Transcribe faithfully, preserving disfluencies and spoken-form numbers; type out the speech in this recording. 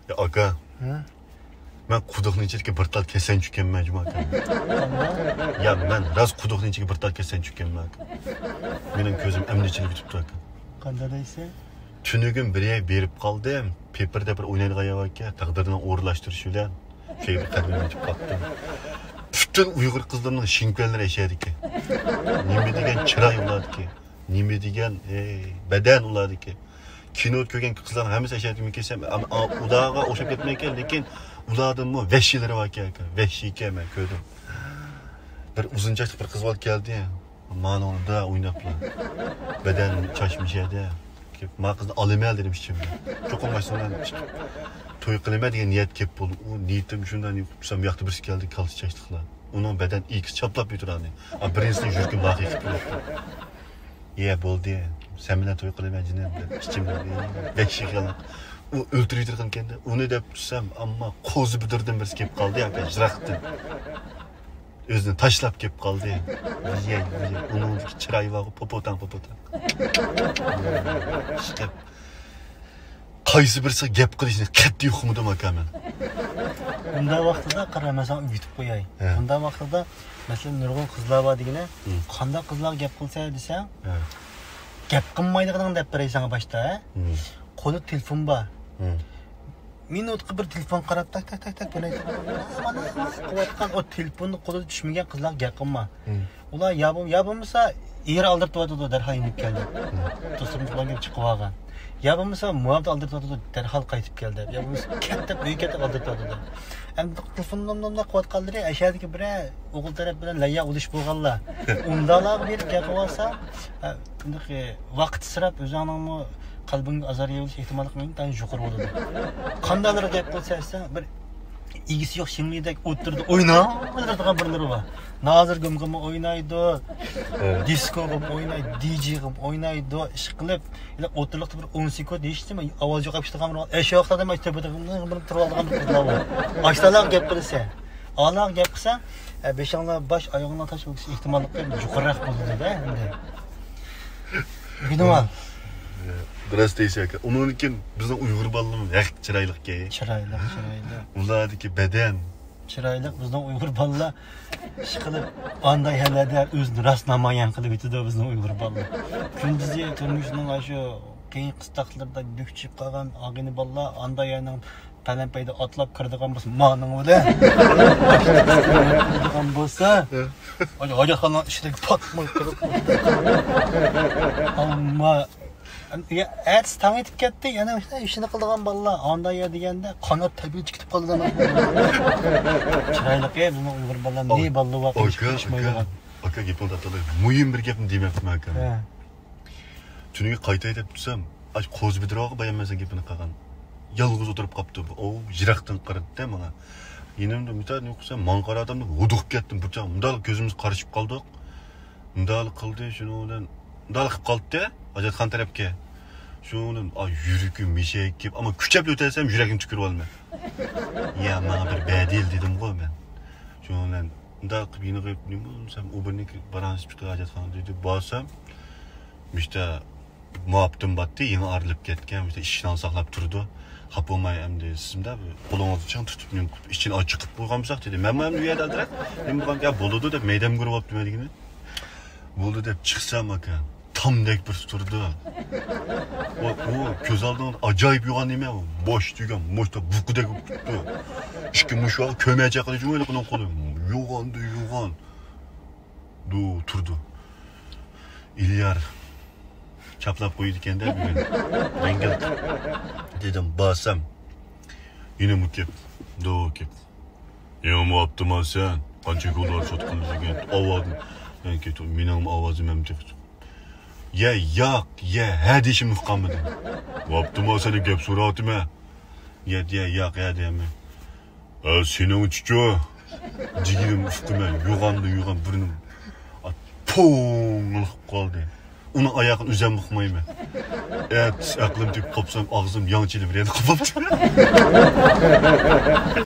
يا ئاكا، ھە؟ مەن قۇدۇقنىڭ ئىچىدىكى بىر تال كەسەنچۈككەنمەن جۇمۇ ئاكا. قانداق؟ يا، مەن راست قۇدۇقنىڭ ئىچىدىكى بىر تال كەسەنچۈككەنمەن ئاكا. مېنىڭ كۆزۈم ئەمدى ئېچىلىپ كېتىپتۇ ئاكا. قانداق دەيسەن؟ تۈنۈگۈن بىر يەرگە بېرىپ قالدىم. پېپىر دەپ بىر ئوينايدىغان يەر بار ئىكەن. تەقدىرنىڭ ئورۇنلاشتۇرۇشى بىلەن شۇ يەرگە بىر قەدىمىم يېتىپ قاپتۇ. پۈتۈن ئۇيغۇر قىزلىرىنىڭ شىنكۈەنلىرى ئەشەدىكى. نېمە دېگەن چىراي ئۇلاردىكى. نېمە دېگەن، ئەي، بەدەن ئۇلاردىكى. كىنودا كۆرگەن قىزلارنىڭ ھەممىسى ئەشەدىكىمىكىن دېسەم، ئەم-، ئا-، ئۇلارغا ئوخشاپ كەتمەيدىكەن، لېكىن ئۇلاردىنمۇ ۋەھشىيلىرى باركەن ئاكا. ۋەھشىيكەن، مەن كۆردۈم. بىر ئۇزۇن چاچلىق بىر قىز بالا كەلدى. مانا ئۇندا ئويناپلا. بەدەن چاچ مىشەدە. كېلىپ، ما قىزنى ئالىمەن دېدىم ئىچىمدە. چوقۇم ماشىنا بىلەن چىقىپ توي قىلىمەن دېگەن نىيەت كېلىپ بولدى. ئۇ نىيىتىم شۇنداق، نېمە قىلسام، بۇ ياقتا بىرسى كەلدى، كالتە چاچلىقلار. ئۇنىڭ بەدەن ئىگىسى چاپلاپ يۈتۈرەلمەي. ئا، بىرىنچىسىنى يۈرىكىم لاقىق قىلىپ يۈرەتتى. يە، بولدى. سەن بىلەن توي قىلىمەن جېنىم، دەپ ئىچىمدە ۋەھشىي خىياللار. ئۇ ئۆلتۈرۈۋېتىدىغانكەن-دە، ئۇنى دەپ تۇرسام، ئەمما قوزا بۈدرىدىن بىرسى كېلىپ قالدى، ئاكا، يىراقتىن. ئۆزىنى تاشلاپ كېلىپ قالدى. ۋىيەي، ۋىيەي. ئۇنىڭدىكى چىرايى بارغۇ، پوپوتاڭ، پوپوتاڭ. ئىشقىلىپ، قايسى بىرسىگە گەپ قىلىشنى قەتئىي ئۇقمىدىم، ئاكا، مەن. بۇنداق ۋاقتىدا قارا، مەن ساڭا ئۆگىتىپ قوياي. ھە. بۇنداق ۋاقتىدا، مەسىلەن، نۇرغۇن قىزلار بار دېگىنە، ھە، قانداق قىزلارغا گەپ قىلسا دېسەڭ، ھە، گەپ قىلمايدىغىنىڭنى دەپ بېرەي ساڭا باشتا، ھە؟ ھە. قولىدا تېلېفون بار. ھە. مىنۇتقا بىر تېلېفون قاراپ، تاك، تاك، تاك، تاك، بىر نەرسە قىلىۋاتقان ئۇ تېلېفوننى قولىدا چۈشمىگەن قىزلارغا گەپ قىلما. ھە. ئۇلار يا بول-، يا بولمىسا ئېرى ئالدىرىتىۋاتىدۇ، دەرھال يېنىپ كەل دەپ. ھە. دوستۇم بىلەن چىقىۋالغان. يا بولمىسا مۇئاۋىدە ئالدىرىتىۋاتىدۇ، دەرھال قايتىپ كەل دەپ. يا بولمىسا كەت دەپ، ئۆيگە كەت دەپ ئالدىرىتىۋاتىدۇ. ئەمدى تېلېفون نوم-، نومدا قىلىۋاتقانلىرى ئەشەدىكى بىرەر ئوغۇل تەرەپ بىلەن لەييا ئۇلۇش بولغانلار. ئۇنداقلارغا بېرىپ گەپ قىلىۋالسا، ئە، بۇنداق، ئە، ۋاقىت ئىسراپ، ئۆزۈڭنىڭمۇ قەلبىڭگە ئازار يېيىۋېلىش ئېھتىماللىقى ئىنتايىن يۇقىرى بولىدۇ. قانداقلارغا گەپ قىلسا دېسەڭ، بىر ئىگىسى يوق شىڭلىدەك ئوتتۇرىدا ئويناۋېرىدىغان بىرلىرى بار. نازىر گۇمغىمۇ ئوينايدۇ، ھە، دىسكوغىمۇ ئوينايدۇ، دىجېيغىمۇ ئوينايدۇ، ئىشقىلىپ، ئوتتۇرىلىقتا بىر ئون سېكۇنت ھېچنېمە ئاۋاز يوقاپ كېتىدىغان بىر، ئەشۇ ۋاقىتلاردا مەن تۆپىدە بىر تۇرۇۋالىدىغان بىر قىزلار بار. ئاشۇلارغا گەپ قىلىسەن. ئالارغا گەپ قىلساڭ، ئە، بېشىڭلار، باش ئايىغىڭلار تاش بولۇش ئېھتىماللىقى يۇقىرىراق بولىدۇ-دە، ئەمدى. ئۆگىنىۋال. راست دەيسەن ئاكا. ئۇنىڭدىن كېيىن بىزنىڭ ئۇيغۇر بالىلىرىمىز ھەق چىرايلىقكەن. چىرايلىق، چىرايلىق. ئۇلاردىكى بەدەن. چىرايلىق بىزنىڭ ئۇيغۇر بالىلار ئىشقىلىپ ئاندا يەرلەردە ئۆزىنى راست نامايان قىلىپ يېتىدۇ بىزنىڭ ئۇيغۇر بالىلار. كۈندۈزى تۇرمۇشنىڭ ئاشۇ قىيىن قىستاقلىرىدا بۆكچىيىپ قالغان ئاغىنە بالىلار ئاندا يەرنىڭ پەلەمپەيدە ئاتلاپ كىرىدىغان بولسا، مانىڭ بىلەن كىرىدىغان بولسا، ھاجەتخانىنىڭ ئىچىدىكى پاتماي تۇرۇپ، ئەمما يا، ئەتىسى تاڭ ئېتىپ كەتتى، يەنە ئىشىنى قىلىدىغان بالىلار ئاندا يا دېگەندە قانات تەبىئىي چىقىپ قالىدىغان. چىرايلىق، ئە، بۇنىڭ ئۇيغۇر بالىلار نى بالىلار ۋاقىت ئاكا، ئىشقا ئاكا، ئاشمايدىغان. ئاكا، گېپىڭنى توختىتىپ، مۇھىم بىر گەپنى دېمەپتىمەن ئاكا. ھە. تۈنۈگۈن قايتاي دەپ تۇرسام، ئاش قوزا بىدىرىغا بايام مەن سەن گېپىنى قىلغان. يالغۇز ئولتۇرۇپ قاپتۇ. ئۇ يىراقتىن قارىدى-دە ماڭا. يېنىمدا مۇتادىن يوق قىلسام، ماڭا قارىغاندا ھودۇقۇپ كەتتىم. بىر چاغ مۇنداق كۆزىمىز قارىشىپ قالدۇق. مۇنداق قىلدى، شۇنىڭ بىلەن مۇنداق قىلىپ قاپتۇ ھاجەتخانا تەرەپكە. شۇنىڭ بىلەن، ئا، يۈرىكىم مىشەيگە كېلىپ، ئەمما كۈچەپ ئۆتەلسەم، يۈرەكنى تۈكۈرۈۋالىمەن. يا، ماڭا بىر بەدىل دېدىمغۇ مەن. شۇنىڭ بىلەن مۇنداق قىلىپ يېنىغا، نېمە بولسام، ئۇ بىرنى بارغانسىز پۈتۈن ھاجەتخانا دېدى. بارسام، مۇشتا مۇھەببىتىم باتتى، يېڭى ئايرىلىپ كەتكەن، مۇشتا ئىشىكنى ساقلاپ تۇرىدۇ. خاپا بولماي ئەمدى سىزمۇ قولىڭىزنى چىڭ تۇتۇپ، نېمە قىلىپ، ئىچىنى ئاچىقىپ قويغانمىساق دېدى. مەنمۇ ئەمدى ئۇ يەردە ئالدىراپ، نېمە بولغان گەپ بولىدۇ دەپ مەيدەمگە ئۇرۇۋاپتىمەن دېگىنى. بولدى دەپ چىقسام ئاكا، تامدەك بىرسى تۇرىدۇ. ئۇ، ئۇ كۆز ئالدىڭدا ئاجايىپ يوغان نېمە ئۇ؟ باش دېگەن، مۇشتا بۇقىدەك بولۇپ تۇرۇپتۇ. ئىككى مۇشۇ كۆمەچ قىلىش ئۇنىڭ قولى. يوغاندى يوغان. دۇ، تۇردى. ئېلىيار چاپلاپ قويىدىكەن-دە بۈگۈن. يەڭگىل قىلىپ. دېدىم، بارسام. يەنە مۇ كەپ. دۇ كەپ. يېڭىمۇ ئاپتىما سەن؟ قانچە كۈنلەر سوتقىنى دېگەن ئاۋازىم. يەنە كېتىپ، مېنىڭمۇ ئاۋازىم ھەم چىقتى. يە ياق، يە ھە دېيىشىمنى ئۇقالمىدىم. ئاپتىما سەندىن گەپ سوراۋاتىمەن. يە، يە ياق، ھە دېيەلمەي. ھە، سېنىڭچىچۇ؟ جىگىرىم ئۇقماي، يوغاندىن يوغان بىرنى پوڭ قىلىپ قالدى. ئۇنىڭ ئايىغىنى ئۈزەممۇ ئۇقمايمەن. ئەتىسى ئەقلىم تېپىپ قاپسام، ئاغزىم ياڭ چېلىپ رەنە قىلىپ قاپتۇ.